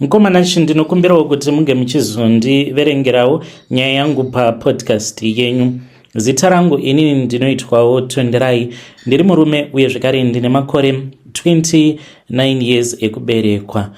Mukoma Nashe, ndinokumbirawo kuti munge muchizondiverengerawo nyaya yangu papodcast yenyu. Zita rangu inini ndinoitwawo Tonderai, ndiri murume uye zvekare ndine makore 29 years ekuberekwa.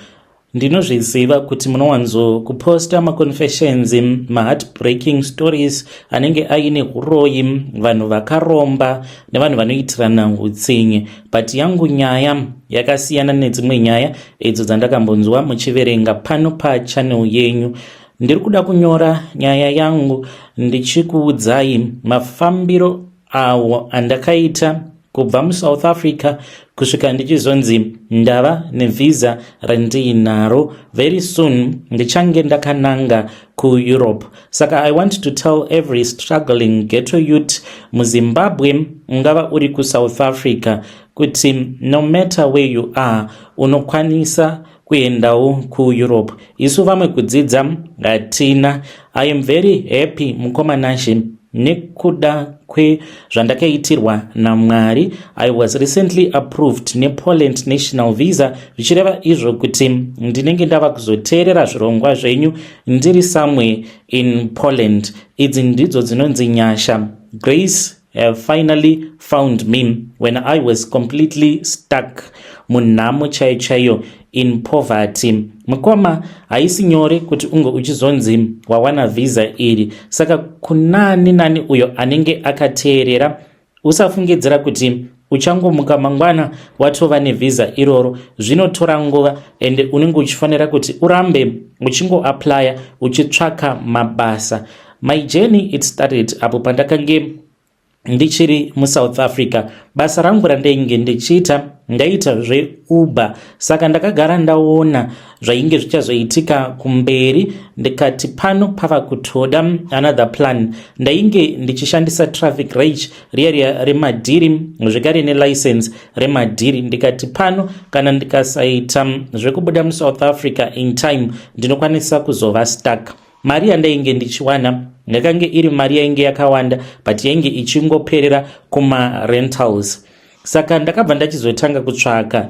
Ndinozviziva kuti munowanzo kuposta maconfessions, maheartbreaking stories anenge aine uroyi, vanhu vakaromba nevanhu vanoitirana utsinye, but yangu nyaya yakasiyana nedzimwe nyaya idzo dzandakambonzwa muchiverenga pano pachannel yenyu. Ndiri kuda kunyora nyaya yangu ndichikuudzai mafambiro awo andakaita kubva muSouth Africa kusvika ndichizonzi ndava nevhisa randiinaro. Very soon ndichange ndakananga kuEurope. Saka I want to tell every struggling ghetto youth muZimbabwe, ungava uri kuSouth Africa, kuti no matter where you are, unokwanisa kuendawo kuEurope. Isu vamwe kudzidza hatina. I am very happy, mukoma Nashe, nekuda kwezvandakaitirwa naMwari. I was recently approved nePoland national visa, zvichireva izvo kuti ndinenge ndava kuzoteerera zvirongwa zvenyu ndiri somewhere in Poland. Idzi ndidzo dzinonzi nyasha. Grace have finally found me when I was completely stuck munhamo chaiyo chaiyo, in poverty. Mukoma, haisi nyore kuti unge uchizonzi wawana vhisa iri. Saka kunani nani uyo anenge akateerera, usafungidzira kuti uchangomuka mangwana watova nevhisa iroro. Zvinotora nguva, ende unenge uchifanira kuti urambe uchingoaplya, uchitsvaka mabasa. My journey, it started apo pandakange ndichiri muSouth Africa. Basa rangu randainge ndichiita, ndaita zveUber. Saka ndakagara ndaona zvainge zvichazoitika kumberi, ndikati pano pava kutoda another plan. Ndainge ndichishandisa traffic reg riya riya remadhiri, zvekare nelicense remadhiri. Ndikati pano kana ndikasaita zvekubuda muSouth Africa in time, ndinokwanisa kuzova stuck. Mari yandainge ndichiwana yakange iri mari yainge yakawanda, but yainge ichingoperera kumarentals. Saka ndakabva ndachizotanga kutsvaka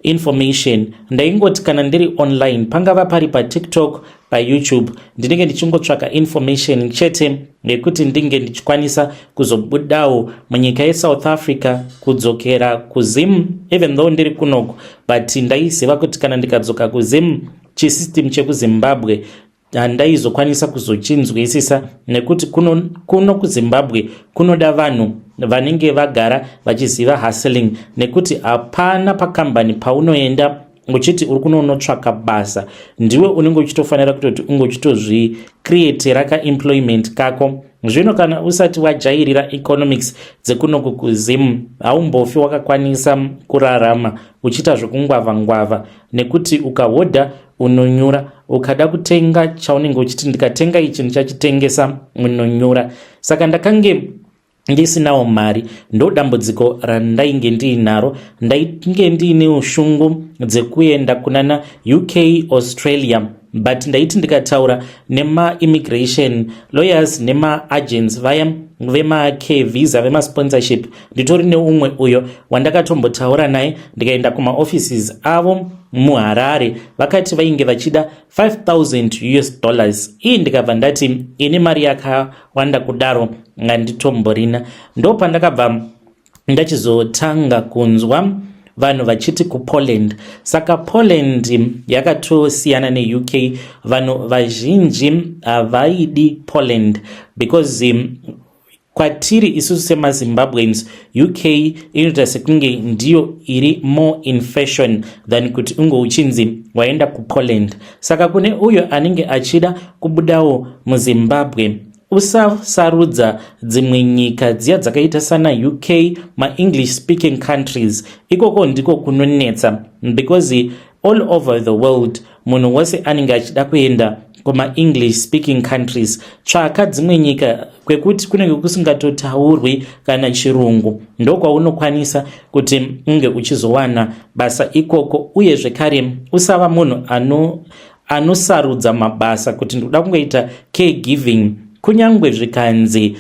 information. Ndaingoti kana ndiri online, pangava pari paTikTok, paYouTube, ndinenge ndichingotsvaka information chete yekuti ndinge ndichikwanisa kuzobudawo munyika yeSouth Africa kudzokera kuZim. Even though ndiri kunoku, but ndaiziva kuti kana ndikadzoka kuZim, chisystem chekuZimbabwe handaizokwanisa kuzochinzwisisa, nekuti kuno kuZimbabwe kunoda vanhu vanenge vagara vachiziva hustling, nekuti hapana pakambani paunoenda uchiti uri kunonotsvaka basa. Ndiwe unenge uchitofanira kutoti unge uchitozvicreatera kaemployment kako. Zvino kana usati wajairira economics dzekunoku kuZim, haumbofi wakakwanisa kurarama uchiita zvekungwavha ngwavha, nekuti ukahodha unonyura, ukada kutenga chaunenge uchiti ndikatenga ichi ndichachitengesa, unonyura. Saka ndakange ndisinawo mari. Ndo dambudziko randainge ndiinaro. Ndainge ndiine ushungu dzekuenda kunana UK, Australia, but ndaiti ndikataura nemaimmigration lawyers nemaagents vaya vemacare visa, vemasponsorship, nditori neumwe uyo wandakatombotaura naye, ndikaenda kumaoffices avo muHarare, vakati vainge vachida 5000 US dollars. Ii, ndikabva ndati ini mari yakawanda kudaro handitomborina. Ndo pandakabva ndachizotanga kunzwa vanhu vachiti kuPoland. Saka Poland yakatosiyana neUK. Vanhu vazhinji havaidi Poland because kwatiri isusu semaZimbabweans, UK inoita sekunge ndiyo iri more in fashion than kuti unge uchinzi waenda kuPoland. Saka kune uyo anenge achida kubudawo muZimbabwe, usasarudza dzimwe nyika dziya dzakaita sana UK, maEnglish speaking countries. Ikoko ndiko kunonetsa, because all over the world munhu wose anenge achida kuenda kumaEnglish speaking countries. Tsvaka dzimwe nyika kwekuti kunenge kusingatotaurwi kana Chirungu, ndokwaunokwanisa kuti unge uchizowana basa ikoko. Uye zvekare usava munhu anosarudza mabasa kuti ndikuda kungoita caregiving. Kunyange zvikanzi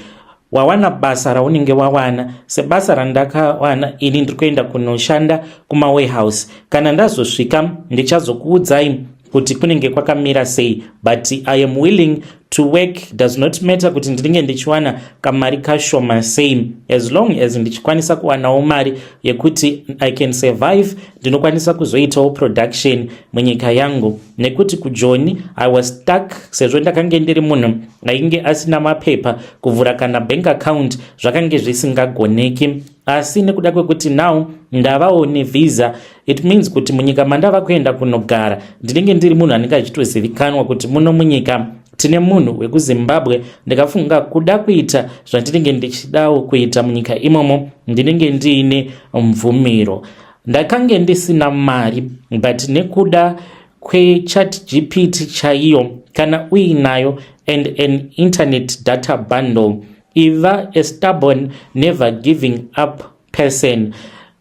wawana basa raunenge wawana, sebasa randakawana ini, ndiri kuenda kunoshanda kumawarehouse. Kana ndazosvika ndichazokuudzai Kuti kunenge kwakamira sei, but I am willing to work. Does not matter kuti ndinenge ndichiwana kamari kashoma sei, as long as ndichikwanisa kuwanawo mari yekuti I can survive, ndinokwanisa kuzoitawo production munyika yangu. Nekuti kuJoni I was stuck, sezvo ndakange ndiri munhu ainge asina mapepa, kuvhura kana bank account zvakange zvisingagoneki. Asi nekuda kwekuti now ndavawo nevhisa, it means kuti munyika mandava kuenda kunogara ndinenge ndiri munhu anenge achitozivikanwa kuti muno munyika tine munhu wekuZimbabwe. Ndikafunga kuda kuita zvandinenge ndichidawo kuita munyika imomo, ndinenge ndiine mvumiro. Ndakange ndisina mari, but nekuda kweChat GPT chaiyo, kana uinayo and an internet data bundle, iva a stubborn, never giving up person.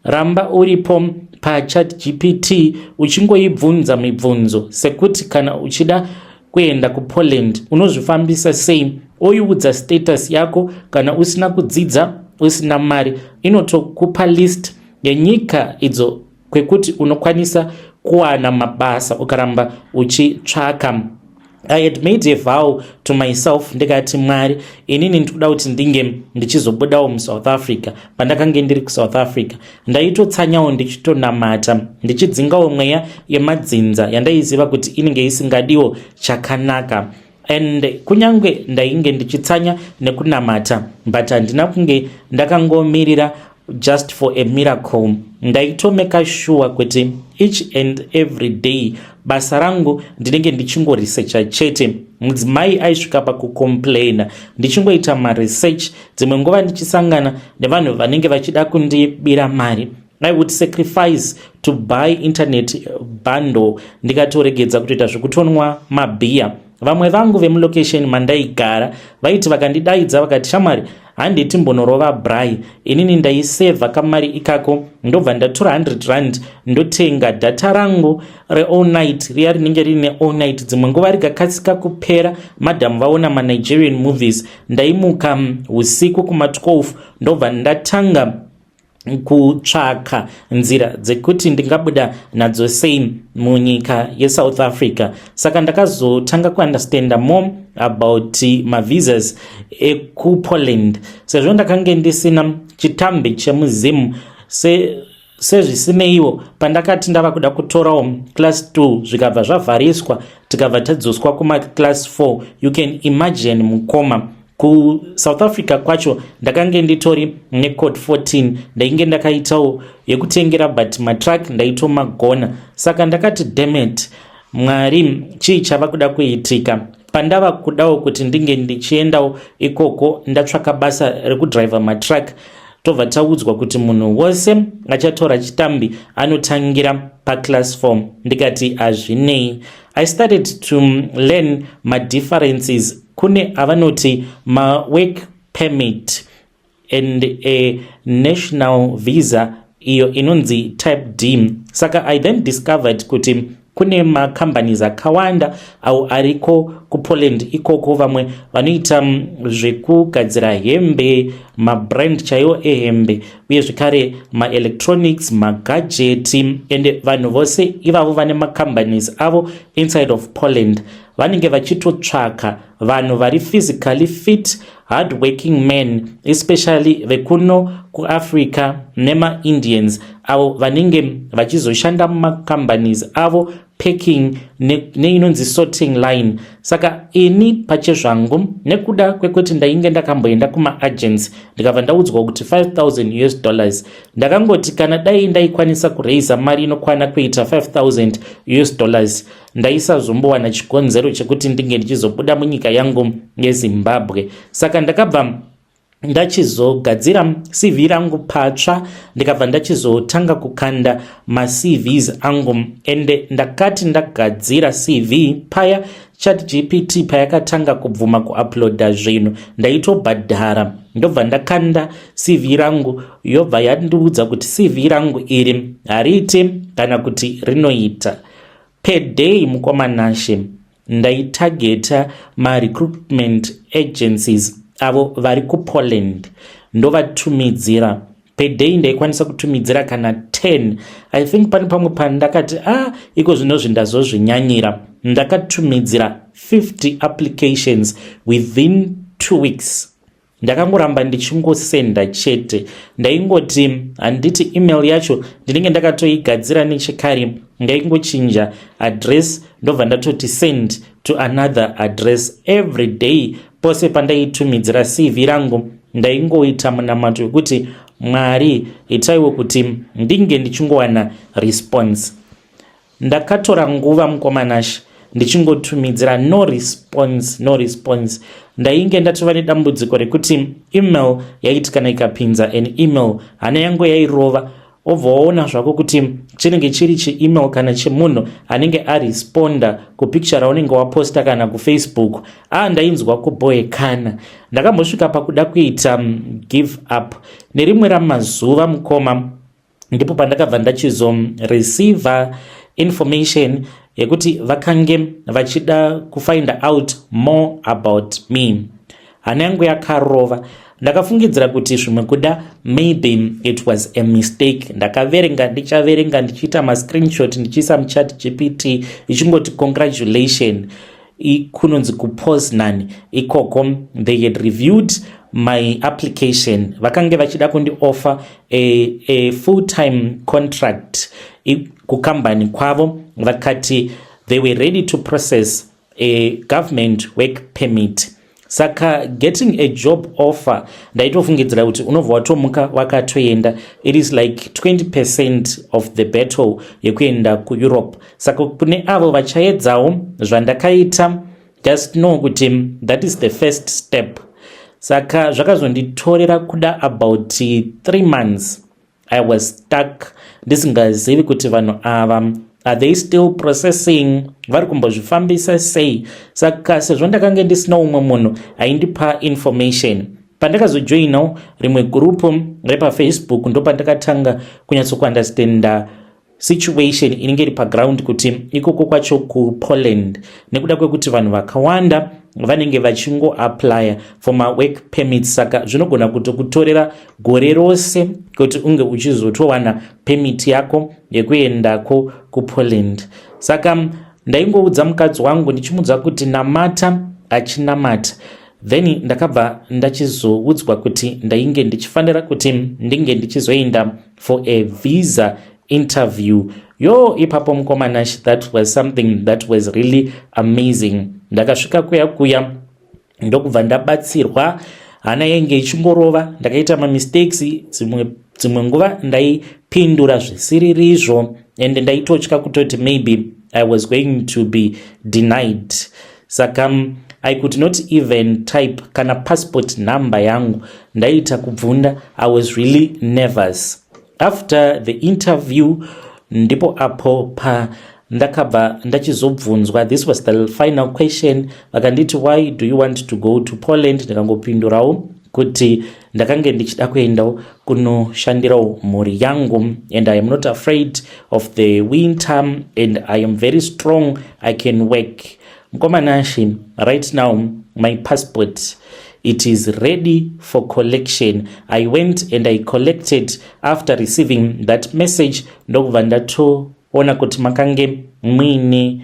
Ramba uripo paChat GPT uchingoibvunza mibvunzo, sekuti kana uchida kuenda kuPoland unozvifambisa sei, oiudza status yako. Kana usina kudzidza, usina mari, inotokupa list yenyika idzo kwekuti unokwanisa kuwana mabasa ukaramba uchitsvaka. I had made a vow to myself, ndikati, "Mwari, inini ndikuda kuti ndinge ndichizobudawo muSouth Africa." Pandakange ndiri kuSouth Africa, ndaitotsanyawo, ndichitonamata, ndichidzingawo mweya yemadzinza yandaiziva kuti inenge isingadiwo chakanaka. And kunyange ndainge ndichitsanya nekunamata, but handina kunge ndakangomirira just for a miracle. Ndaitomeka sure kuti each and every day basa rangu ndinenge ndichingoresearcha chete. Mudzimai aisvika pakucomplaina ndichingoita maresearch. Dzimwe nguva ndichisangana nevanhu vanenge vachida kundibira mari, I would sacrifice to buy internet bundle, ndikatoregedza kutoita zvekutonwa mabhiya. Vamwe vangu vemulocation mandaigara vaiti vakandidaidza vakati, "Shamwari, handi timbonorova braai," inini ndaisevha kamari ikako, ndobva ndatora 100 rand, ndotenga data rangu reall night riya rinenge riine all night. Dzimwe nguva rikakasika kupera, madhamu vaona maNigerian movies, ndaimuka usiku kuma12, ndobva ndatanga kutsvaka nzira dzekuti ndingabuda nadzo sei munyika yeSouth Africa. Saka ndakazotanga kuunderstanda more about mavisas ekuPoland, sezvo ndakange ndisina chitambi chemuzimu. Sezvisineiwo, pandakati ndava kuda kutorawo class 2, zvikabva zvavhariswa, tikabva tadzoswa kumaclass 4. You can imagine, mukoma, kuSouth Africa kwacho ndakange nditori necode 14, ndainge ndakaitawo yekutengera, but matruck ndaitomagona. Saka ndakati, "Dammit, Mwari, chii chava kuda kuitika?" Pandava kudawo kuti ndinge ndichiendawo ikoko, ndatsvaka basa rekudhiraivha matruck, tobva taudzwa kuti munhu wose achatora chitambi anotangira paclass 4. Ndikati, "Hazvinei." I started to learn madifferences. Kune avanoti mawork permit and a national visa, iyo inonzi type D. Saka I then discovered kuti kune macompanies akawanda au ariko kuPoland ikoko. Vamwe vanoita zvekugadzira hembe, mabrand chaiwo ehembe, uye zvekare maelectronics, magadgets. And vanhu vose ivavo vane macompanies avo inside of Poland. Vanenge vachitotsvaka vanhu vari physically fit, hard working men, especially vekuno kuAfrica nemaIndians, avo vanenge vachizoshanda mumacompanies avo, packing neinonzi sorting line. Saka ini pachezvangu, nekuda kwekuti ndainge ndakamboenda kumaagents, ndikabva ndaudzwa kuti 5000 US dollars, ndakangoti kana dai ndaikwanisa kureisa mari inokwana kuita 5000 US dollars, ndaisazombowana chikonzero chekuti ndinge ndichizobuda munyika yangu yeZimbabwe. Saka ndakabva ndachizogadzira CV rangu patsva, ndikabva ndachizotanga kukanda maCVs angu. Ende ndakati ndagadzira CV paya, Chat GPT payakatanga kubvuma kuuploada zvinhu, ndaitobhadhara, ndobva ndakanda CV rangu, yobva yandiudza kuti CV rangu iri hariiti kana kuti rinoita. Per day, mukomanashe, ndaitageta marecruitment agencies avo vari kuPoland, ndovatumidzira Per day ndaikwanisa kutumidzira kana 10. I think pane pamwe pandakati, "Ah, iko zvinozvi ndazozvinyanyira." Ndakatumidzira 50 applications within 2 weeks. Ndakangoramba ndichingosenda chete. Ndaingoti, handiti email yacho ndinenge ndakatoigadzira nechekare, ndaingochinja address, ndobva ndatoti send to another address. Every day, pose pandaitumidzira CV rangu, ndaingoita munamato wekuti, "Mwari, itaiwo kuti ndinge ndichingowana response." Ndakatora nguva, mukoma Nashe, ndichingotumidzira, no response, no response. Ndainge ndatova nedambudziko rekuti email yaiti kana ikapinza an email, hana yangu yairova. Obva waona zvako kuti chinenge chiri chiemail kana chemunhu anenge aresponda kupicture raunenge waposta kana kuFacebook. A, ndainzwa kuboekana. Ndakambosvika pakuda kuita give up. Nerimwe ramazuva, mukoma, ndipo pandakabva ndachizoreceiva information yekuti vakange vachida kufind out more about me. Hana yangu yakarova. Ndakafungidzira kuti zvimwe kuda maybe it was a mistake. Ndakaverenga, ndichaverenga, ndichiita mascreenshot, ndichiisa muChat GPT, ichingoti congratulation. Kunonzi kuPoznan ikoko, they had reviewed my application. Vakange vachida kundioffer a full time contract kukambani kwavo. Vakati they were ready to process a government work permit. Saka getting a job offer, ndaitofungidzira kuti unobva watomuka wakatoenda. It is like 20% of the battle yekuenda kuEurope. Saka kune avo vachaedzawo zvandakaita, just know kuti that is the first step. Saka zvakazonditorera kuda about 3 months. I was stuck, ndisingazivi kuti vanhu ava, are they still processing? Vari kumbozvifambisa sei? Saka sezvo ndakange ndisina umwe munhu aindipa information, pandakazojoinawo rimwe gurupu repaFacebook, ndopandakatanga kunyatsokuunderstanda situation inenge iri paground, kuti ikoko kwacho kuPoland, nekuda kwekuti vanhu vakawanda vanenge vachingoapplya for mawork permits, saka zvinogona kutokutorera gore rose kuti unge uchizotowana permit yako yekuendako kuPoland. Saka ndaingoudza mukadzi wangu, ndichimuudza kuti namata, achinamata. Then ndakabva ndachizoudzwa kuti ndainge ndichifanira kuti ndinge ndichizoenda for a visa interview. Yo, ipapo, mukoma Nash, that was something that was really amazing. Ndakasvika kuya kuya, ndokubva ndabatsirwa. Hana yainge ichingorova. Ndakaita mamistakes dzimwe dzimwe nguva, ndaipindura zvisiririzvo, and ndaitotya kutoti maybe I was going to be denied. Saka I could not even type kana passport number yangu, ndaita kubvunda. I was really nervous. After the interview, ndipo apo pa ndakabva ndachizobvunzwa, this was the final question, vakanditi, "Why do you want to go to Poland?" Ndikangopindurawo kuti ndakange ndichida kuendawo kunoshandirawo mhuri yangu, and I am not afraid of the winter, and I am very strong, I can work. Mukoma Nashe, right now my passport, it is ready for collection. I went and I collected after receiving that message. Ndokubva ndatoona kuti makange muine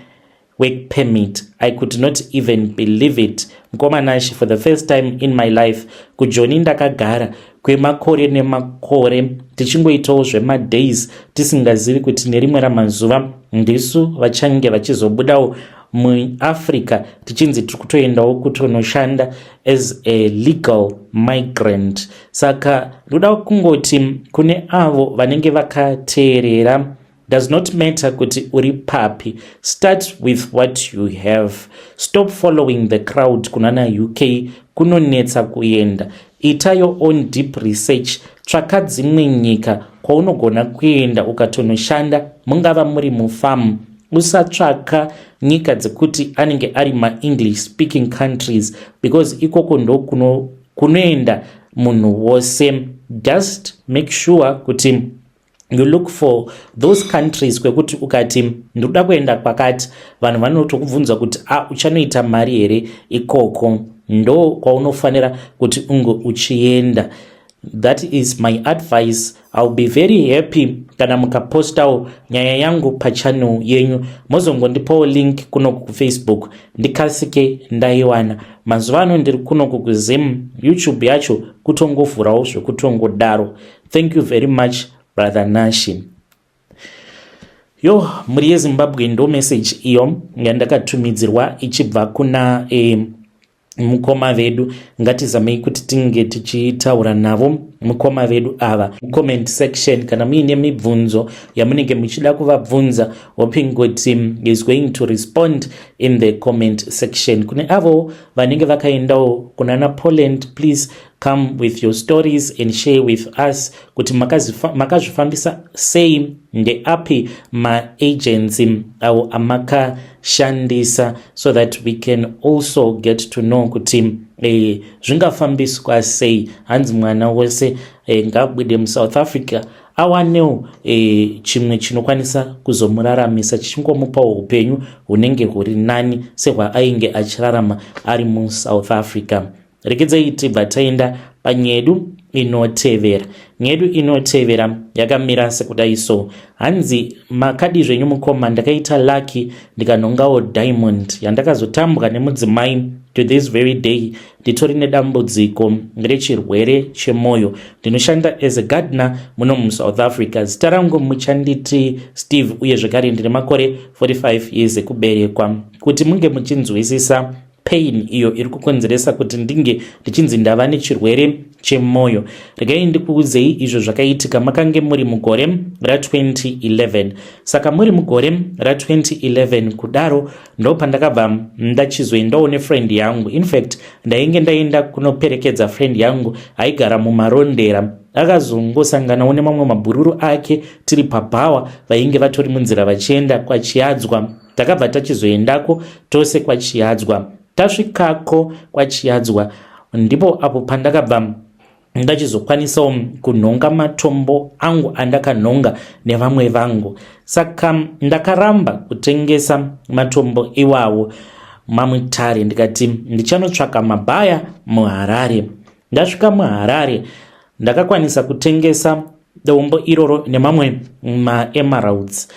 work permit. I could not even believe it, mukoma Nashe. For the first time in my life, kuJoni ndakagara kwemakore nemakore, tichingoitawo zvemadays, tisingazivi kuti nerimwe ramazuva ndisu vachange vachizobudawo muAfrica, tichinzi tiri kutoendawo kutonoshanda as a legal migrant. Saka ndoda kungoti kune avo vanenge vakateerera, does not matter kuti uri papi, start with what you have. Stop following the crowd kunana UK, kunonetsa kuenda. Ita your own deep research. Tsvaka dzimwe nyika kwaunogona kuenda ukatonoshanda, mungava muri mufamu. Usatsvaka nyika dzekuti anenge ari maEnglish speaking countries, because ikoko ndo kunoenda munhu wose. Just make sure kuti you look for those countries kwekuti ukati ndinoda kuenda kwakati, vanhu vanotokubvunza kuti, "A, ah, uchanoita mari here ikoko?" Ndo kwaunofanira kuti unge uchienda. That is my advice. I'll be very happy kana mukapostawo nyaya yangu pachannel yenyu, mozongondipawo link kunoku kuFacebook, ndikasike ndaiwana. Mazuva ano ndiri kunoku kuZim, YouTube yacho kutongovhurawo zvekutongodaro. Thank you very much, Brother Nashi. Yo, mhuri yeZimbabwe, ndo message iyo yandakatumidzirwa ichibva kuna mukoma vedu. Ngatizamei kuti tinge tichitaura navo mukoma vedu ava mucomment section. Kana muine mibvunzo yamunenge muchida kuvabvunza, hoping kuti is going to respond in the comment section. Kune avo vanenge vakaendawo kunana Poland, please come with your stories and share with us kuti makazvifambisa sei, ndeapi maagency avo amakashandisa, so that we can also get to know kuti zvingafambiswa sei. Hanzi mwana wese ngabude muSouth Africa awanewo chimwe chinokwanisa kuzomuraramisa, chichingomupawo upenyu hunenge huri nani sehwaainge achirarama ari muSouth Africa. Rekedzai tibva taenda panyedu inotevera. Nyedu inotevera yakamira sekudai so. Hanzi, "Makadi zvenyu mukoma? Ndakaita lucky ndikanhongawo diamond yandakazotambwa nemudzimai. To this very day nditori nedambudziko rechirwere chemwoyo. Ndinoshanda as a gardener muno muSouth Africa. Zita rangu muchanditi Steve, uye zvekare ndine makore 45 years ekuberekwa. Kuti munge muchinzwisisa pain iyo iri kukonzeresa kuti ndinge ndichinzi ndava nechirwere chemwoyo, regai ndikuudzei izvo zvakaitika. Makange muri mugore ra2011. Saka muri mugore ra2011 kudaro, ndo pandakabva ndachizoendawo nefriend yangu. Infact, ndainge ndaenda kunoperekedza friend yangu aigara muMarondera. Akazongosanganawo nemamwe mabhururu ake tiri pabhawa, vainge vatori munzira vachienda kwaChiadzwa. Takabva tachizoendako tose kwaChiadzwa. Tasvikako kwaChiadzwa, ndipo apo pandakabva ndachizokwanisawo kunhonga matombo angu andakanhonga nevamwe vangu. Saka ndakaramba kutengesa matombo iwawo maMutare, ndikati ndichanotsvaka mabhaya muHarare. Ndasvika muHarare, ndakakwanisa kutengesa dombo iroro nemamwe maemeralds.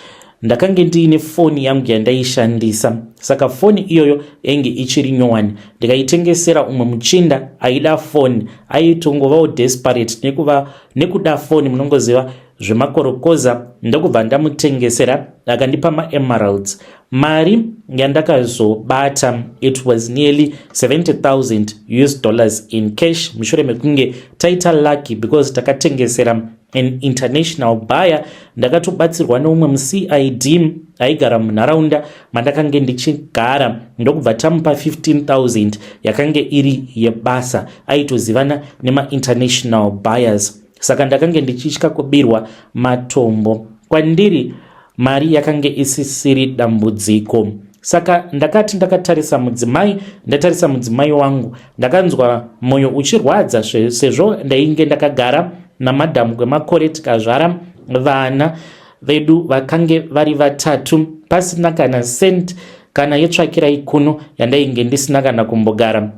Ndakange ndiine foni yangu yandaishandisa, saka foni iyoyo yainge ichiri nyowani. Ndikaitengesera umwe muchinda aida foni, aitongovawo desperate nekuva nekuda foni, munongoziva zvemakorokoza. Ndokubva ndamutengesera, akandipa maemeralds. Mari yandakazobata, it was nearly 70,000 US dollars in cash, mushure mekunge taita lucky because takatengesera an international buyer. Ndakatobatsirwa neumwe muCID aigara munharaunda mandakange ndichigara, ndokubva tamupa 15,000 yakange iri yebasa. Aitozivana nemainternational buyers, saka ndakange ndichitya kubirwa matombo. Kwandiri mari yakange isisiri dambudziko. Saka ndakati ndakatarisa mudzimai, ndatarisa mudzimai wangu, ndakanzwa mwoyo uchirwadza, sezvo ndainge ndakagara namadhamu kwemakore, tikazvara vana vedu vakange vari vatatu, pasina kana cent kana yetsvakirai kuno yandainge ndisina kana kumbogara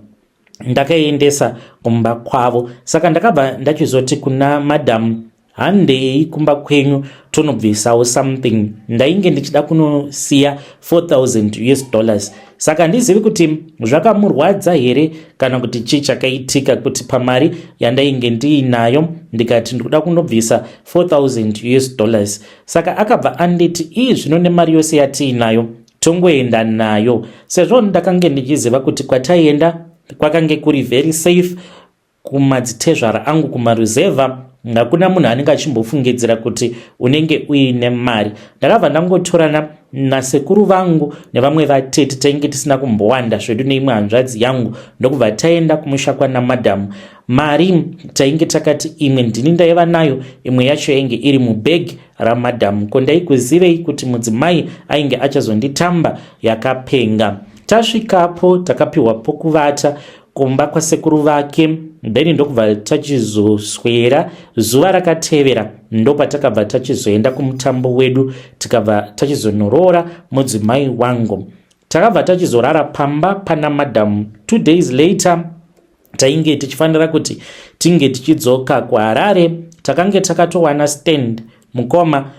ndakaendesa kumba kwavo. Saka ndakabva ndachizoti kuna madhamu, 'Handei kumba kwenyu tonobvisawo something.' Ndainge ndichida kunosiya 4000 US dollars. Saka handizivi kuti zvakamurwadza here kana kuti chii chakaitika, kuti pamari yandainge ndiinayo ndikati ndikuda kunobvisa 4000 US dollars. Saka akabva anditi, 'Ii, zvino nemari yose yatiinayo tongoenda nayo,' sezvo ndakange ndichiziva kuti kwataienda kwakange kuri very safe, kumadzitezvara angu kumaruzevha, hakuna munhu anenge achimbofungidzira kuti unenge uine mari. Ndakabva ndangotorana nasekuru vangu nevamwe vatete, tainge tisina kumbowanda zvedu, neimwe hanzvadzi yangu, ndokubva taenda kumusha kwanamadhamu. Mari tainge takati imwe ndini ndaiva nayo, imwe yacho yainge iri mubhegi ramadhamu. Ko ndaikuzivei kuti mudzimai ainge achazonditamba yakapenga? Tasvikapo, takapiwa pokuvata kumba kwasekuru vake, then ndokubva tachizoswera. Zuva rakatevera ndopatakabva tachizoenda kumutambo wedu, tikabva tachizonoroora mudzimai wangu. Takabva tachizorara pamba pana madhamu. 2 days later Tainge tichifanira kuti tinge tichidzoka kuHarare. Takange takatowana stand, mukoma.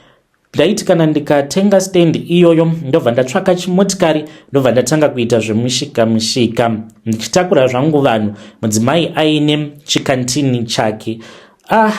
Ndaiti kana ndikatenga stand iyoyo, ndobva ndatsvaka chimotikari, ndobva ndatanga kuita zvemushika mushika, ndichitakura zvangu vanhu, mudzimai aine chikantini chake. Ah,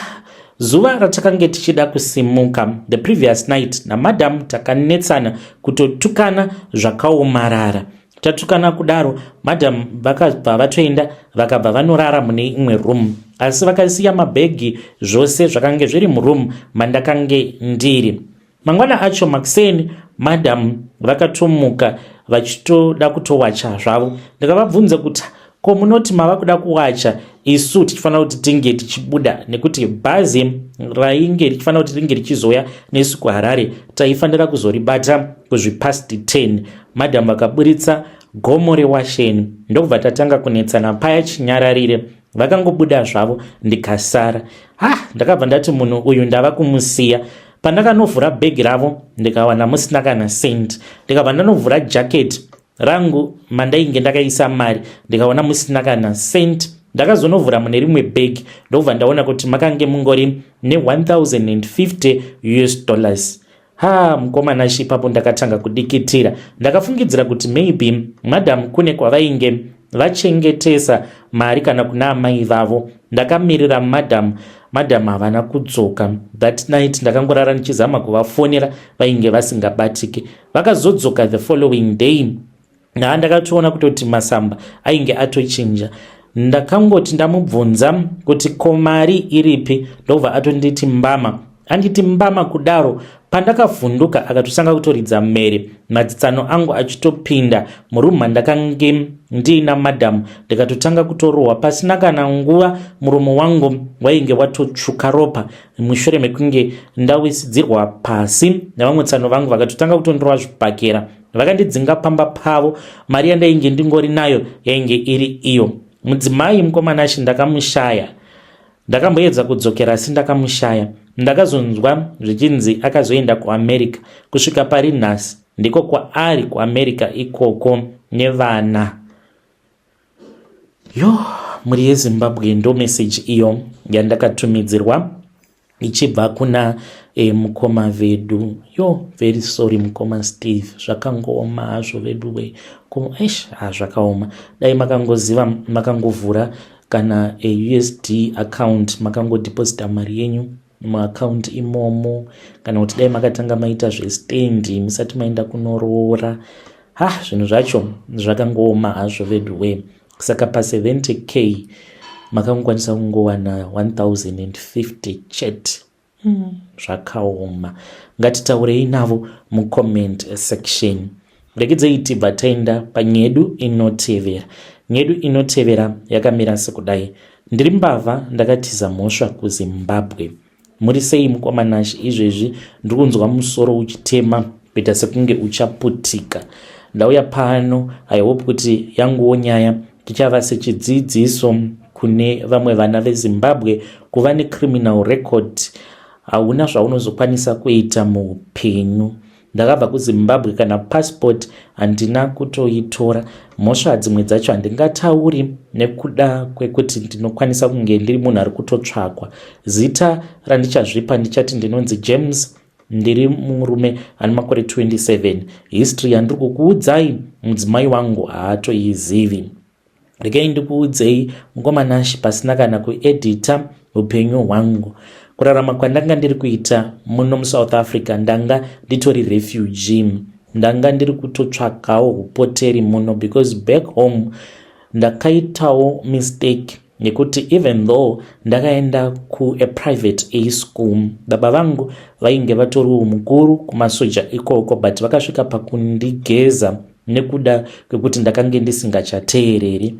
zuva ratakange tichida kusimuka, the previous night namadam takanetsana, kutotukana zvakaomarara. Tatukana kudaro, madam vakabva vatoenda, vakabva vanorara mune imwe room, asi vakasiya mabhegi, zvose zvakange zviri muroom mandakange ndiri. Mangwana acho makuseni, madam vakatomuka vachitoda kutowacha zvavo. Ndikavabvunza kuti, "Ko munoti mava kuda kuwacha isu tichifanira kuti tinge tichibuda?" Nekuti bhazi rainge richifanira kuti ringe richizoya nesu kuHarare taifanira kuzoribata kuzvipast 10. Madam vakaburitsa gomo rewasheni, ndokubva tatanga kunetsana paya chinyararire. Vakangobuda zvavo, ndikasara. Ha, ndakabva ndati munhu uyu ndava kumusiya. Pandakanovhura bhegi ravo, ndikawana musina kana cent. Ndikabva ndanovhura jaketi rangu mandainge ndakaisa mari, ndikaona musina kana cent. Ndakazonovhura mune rimwe bhegi, ndobva ndaona kuti makange mungori ne1050 US dollars. Ha, mukomana, ipapo ndakatanga kudikitira. Ndakafungidzira kuti maybe madam kune kwavainge vachengetesa mari kana kuna amai vavo. Ndakamirira madam, madam havana kudzoka. That night ndakangorara ndichizama kuvafonera, vainge vasingabatiki. Vakazodzoka the following day. Naa, ndakatoona kutoti masamba ainge atochinja. Ndakangoti ndamubvunza kuti, "Ko mari iripi?" ndobva atonditi mbama. Anditi mbama kudaro, pandakavhunduka, akatotanga kutoridza mhere, madzitsano angu achitopinda murumu mandakange ndiina madhamu. Ndikatotanga kutorohwa. Pasina kana nguva, muromo wangu wainge watotsvuka ropa mushure mekunge ndawisidzirwa pasi nevamwe tsano vangu. Vakatotanga kutondorwa zvibhakera, vakandidzinga pamba pavo. Mari yandainge ndingori nayo yainge iri iyo. Mudzimai, mukomanashi, ndakamushaya. Ndakamboedza kudzokera, asi ndakamushaya. Ndakazonzwa zvichinzi akazoenda kuAmerica. Kusvika pari nhasi ndiko kwaari kuAmerica ikoko nevana. Yo, mhuri yeZimbabwe, ndo meseji iyo yandakatumidzirwa ichibva kuna mukoma vedu. Yo, very sorry, mukoma Steve, zvakangooma hazvo vedu we. Eish, zvakaoma. Dai makangoziva, makangovhura kana aUSD account, makangodeposita mari yenyu muaccount imomo, kana kuti dai makatanga maita zvestendi musati maenda kunoroora. Ha, zvinhu zvacho zvakangooma hazvo vedu we. Saka pa70K makangokwanisa kungowana 1050 chete. Zvakaoma. Ngatitaurei navo mucomment section. Regedzei tibva taenda panyedu inotevera. Nyedu inotevera yakamira sekudai: Ndiri mbavha, ndakatiza mhosva kuZimbabwe. Muri sei, mukomanashi? Izvezvi ndiri kunzwa musoro uchitema kuita sekunge uchaputika. Ndauya pano, I hope kuti yanguwo nyaya tichava sechidzidziso kune vamwe vana veZimbabwe. Kuva necriminal record, hauna zvaunozokwanisa kuita muupenyu. Ndakabva kuZimbabwe, kana passport handina kutoitora. Mhosva dzimwe dzacho handingatauri nekuda kwekuti ndinokwanisa kunge ndiri munhu ari kutotsvakwa. Zita randichazvipa, ndichati ndinonzi James, ndiri murume ane makore 27. History yandiri kukuudzai, mudzimai wangu haatoizivi. Regai ndikuudzei, mukomanashi, pasina kana kuedhita, upenyu hwangu, kurarama kwandanga ndiri kuita muno muSouth Africa, ndanga nditori refugee. Ndanga ndiri kutotsvakawo upoteri muno because back home ndakaitawo mistake nekuti even though ndakaenda kua private A school, baba vangu vainge vatoriwo mukuru kumasoja ikoko, but vakasvika pakundigeza nekuda kwekuti ndakange ndisingachateereri.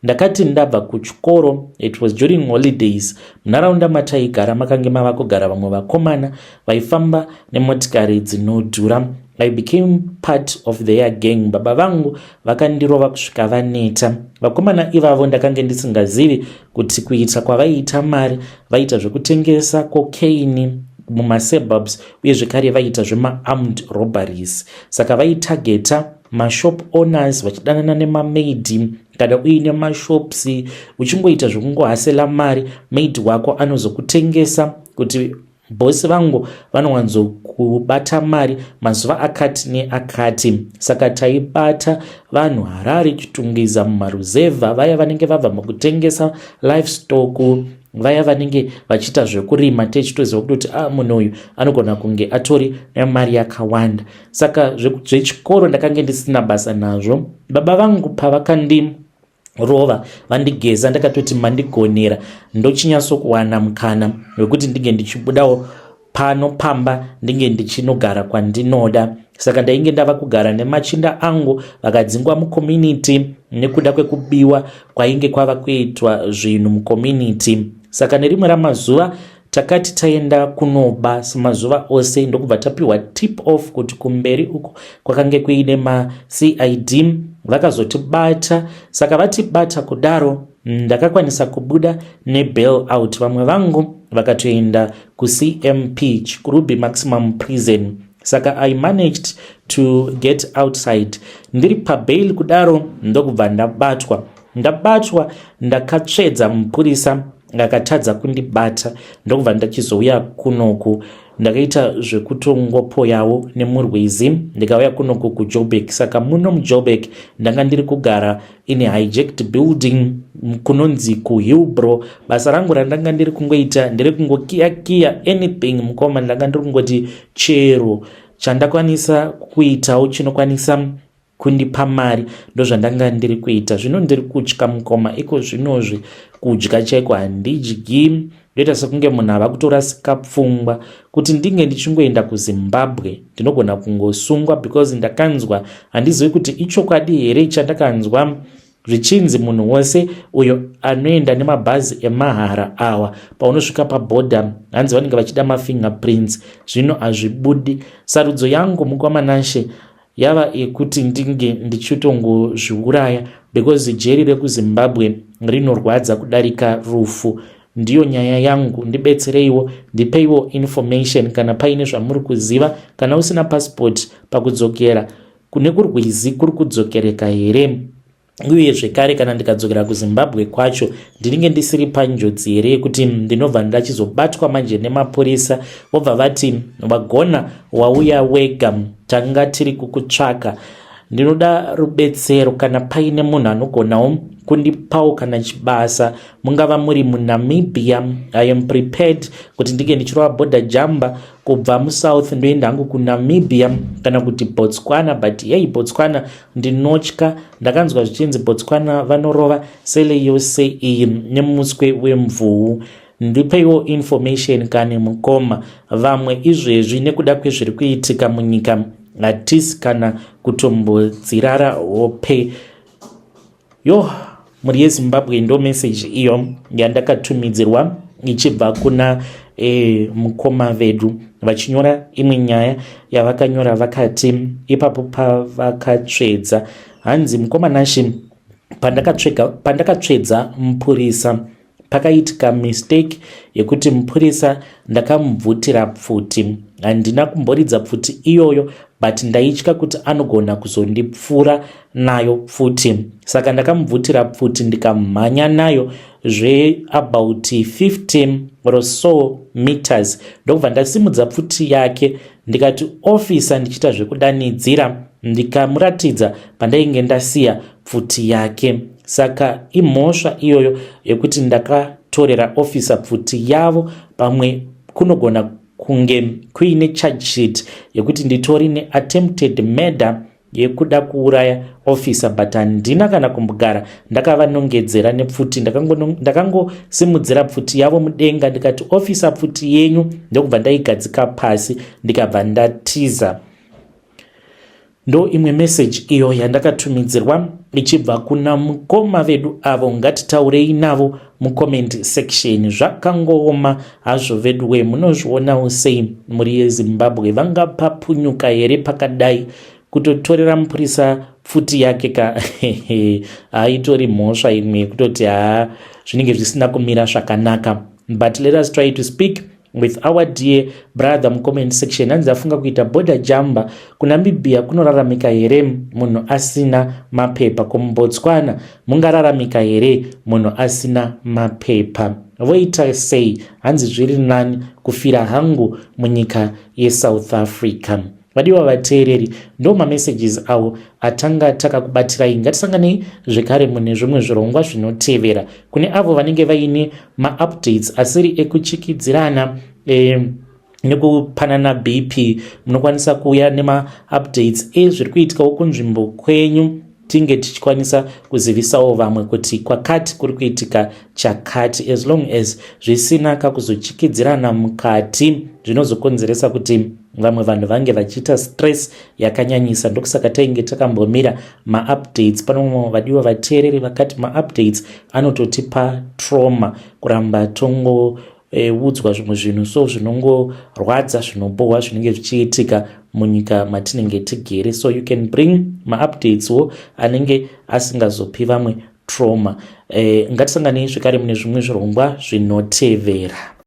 Ndakati ndabva kuchikoro, it was during holidays, munharaunda mataigara makange mava kugara vamwe vakomana vaifamba nemotikari dzinodhura. I became part of their gang. Baba vangu vakandirova kusvika vaneta. Vakomana ivavo ndakange ndisingazivi kuti kuita kwavaiita mari, vaita zvekutengesa cocaine mumasuburbs, uye zvekare vaiita zvemaarmed robberies. Saka vaitageta mashop owners, vachidanana nemamaid. Kana uine mashops, uchingoita zvekungohasela mari, maid wako anozokutengesa kuti bhosi vangu vanowanzokubata mari mazuva akati neakati. Saka taibata vanhu Harare, Chitungiza, mumaruzevha, vaya vanenge vabva mukutengesa livestock, vaya vanenge vachiita zvekurima, techitoziva kutoti a ah, munhu uyu anogona kunge atori nemari yakawanda. Saka zvechikoro ndakange ndisina basa nazvo. Baba vangu pavakandi rova vandigeza, ndakatoti mandigonera, ndochinyatsokuwana mukana wekuti ndinge ndichibudawo pano pamba, ndinge ndichinogara kwandinoda. Saka ndainge ndava kugara nemachinda angu vakadzingwa mucommunity nekuda kwekubiwa kwainge kwava kuitwa zvinhu mucommunity. Saka nerimwe ramazuva takati taenda kunoba semazuva ose, ndokubva tapiwa tip off kuti kumberi uko kwakange kuine maCID. Vakazotibata. Saka vatibata kudaro, ndakakwanisa kubuda nebail out. Vamwe vangu vakatoenda kuCMP, Chikurubi Maximum Prison. Saka I managed to get outside ndiri pabail kudaro, ndokubva ndabatwa. Ndabatwa, ndakatsvedza mupurisa akatadza kundibata, ndokubva ndachizouya kunoku. Ndakaita zvekutongopoyawo nemurwizi, ndikauya kunoku kuJoburg. Saka muno muJoburg ndanga ndiri kugara in a hijacked building kunonzi kuHillbrow. Basa rangu randanga ndiri kungoita ndiri kungokiyakiya anything, mukoma. Ndanga ndiri kungoti chero chandakwanisa kuitawo chinokwanisa kundipa mari, ndozvandanga ndiri kuita. Zvino ndiri kutya, mukoma. Iko zvinozvi kudya chaiko handidyi, ndoita sekunge munhu ava kutorasika pfungwa. Kuti ndinge ndichingoenda kuZimbabwe, ndinogona kungosungwa because ndakanzwa, handizivi kuti ichokwadi here chandakanzwa, zvichinzi munhu wose uyo anoenda nemabhazi emahara awa, paunosvika pabhodha hanzi vanenge vachida mafingerprints. Zvino hazvibudi. Sarudzo yangu, mukwamanashe, yava yekuti ndinge ndichitongozviuraya because jeri rekuZimbabwe rinorwadza kudarika rufu. Ndiyo nyaya yangu, ndibetsereiwo, ndipeiwo information kana paine zvamuri kuziva. Kana usina passport, pakudzokera kune kurwizi kuri kudzokereka here? Uye zvekare, kana ndikadzokera kuZimbabwe kwacho, ndinenge ndisiri panjodzi here yekuti ndinobva ndachizobatwa manje nemapurisa, vobva vati, "Wagona wauya wega, tanga tiri kukutsvaka"? Ndinoda rubetsero. Kana paine munhu anogonawo kundipawo kana chibasa, mungava muri muNamibia, I am prepared kuti ndinge ndichirova border jumper kubva muSouth, ndoenda hangu kuNamibia kana kuti Botswana. But yei, Botswana ndinotya. Ndakanzwa zvichinzi Botswana vanorova sele yose iyi nemuswe wemvuu. Ndipeiwo information kane, mukoma. Vamwe izvezvi nekuda kwezviri kuitika munyika hatisi kana kutombodzirara hope. Yo, mhuri yeZimbabwe, ndo meseji iyo yandakatumidzirwa ichibva kuna mukoma vedu vachinyora imwe nyaya yavakanyora. Vakati ipapo pavakatsvedza, hanzi, "Mukoma Nashi, pandakatsvedza mupurisa, pakaitika mistake yekuti mupurisa ndakamubvutira pfuti. Handina kumboridza pfuti iyoyo, but ndaitya kuti anogona kuzondipfura nayo pfuti, saka ndakamubvutira pfuti ndikamhanya nayo zveabout 50 or so meters, ndokubva ndasimudza pfuti yake ndikati, 'Officer,' ndichiita zvekudanidzira, ndikamuratidza pandainge ndasiya pfuti yake. Saka imhosva iyoyo yekuti ndakatorera officer pfuti yavo? Pamwe kunogona kunge kuine charge sheet yekuti nditori neattempted murder yekuda kuuraya officer, but handina kana kumbogara ndakavanongedzera nepfuti. Ndakangosimudzira pfuti yavo mudenga ndikati, 'Officer, pfuti yenyu,' ndokubva ndaigadzika pasi, ndikabva ndatiza." Ndo imwe meseji iyo yandakatumidzirwa ichibva kuna mukoma vedu avo. Ngatitaurei navo mucomment section. Zvakangooma hazvo vedu we. Munozvionawo sei, mhuri yeZimbabwe? Vangapapunyuka here pakadai? Kutotorera mupurisa pfuti yake ka, haitori mhosva imwe yekutoti haa, zvinenge zvisina kumira zvakanaka? But let us try to speak. With our dear brother mucomment section, hanzi afunga kuita border jumper kuNamibia. Kunoraramika here munhu asina mapepa? KumuBotswana mungararamika here munhu asina mapepa? Voita sei? Hanzi zviri nani kufira hangu munyika yeSouth Africa. Vadiwa vateereri, ndo mamessages avo atanga takakubatirai. Ngatisanganei zvekare mune zvimwe zvirongwa zvinotevera. Kune avo vanenge vaine maupdates asiri ekuchikidzirana nekupanana BP, munokwanisa kuuya nemaupdates ezviri kuitikawo kunzvimbo kwenyu, tinge tichikwanisa kuzivisawo vamwe kuti kwakati kuri kuitika chakati, as long as zvisina kakuzochikidzirana mukati zvinozokonzeresa kuti vamwe vanhu vange vachiita stress yakanyanyisa. Ndokusaka tainge takambomira maupdates pano. Vadiwa vateereri, vakati maupdates anototipa trauma, kuramba tongoudzwa zvimwe zvinhu so zvinongorwadza, zvinobohwa, zvinenge zvichiitika munyika matinenge tigere. So you can bring maupdates wo anenge asingazopi vamwe trauma. Ngatisanganei zvekare mune zvimwe zvirongwa zvinotevera.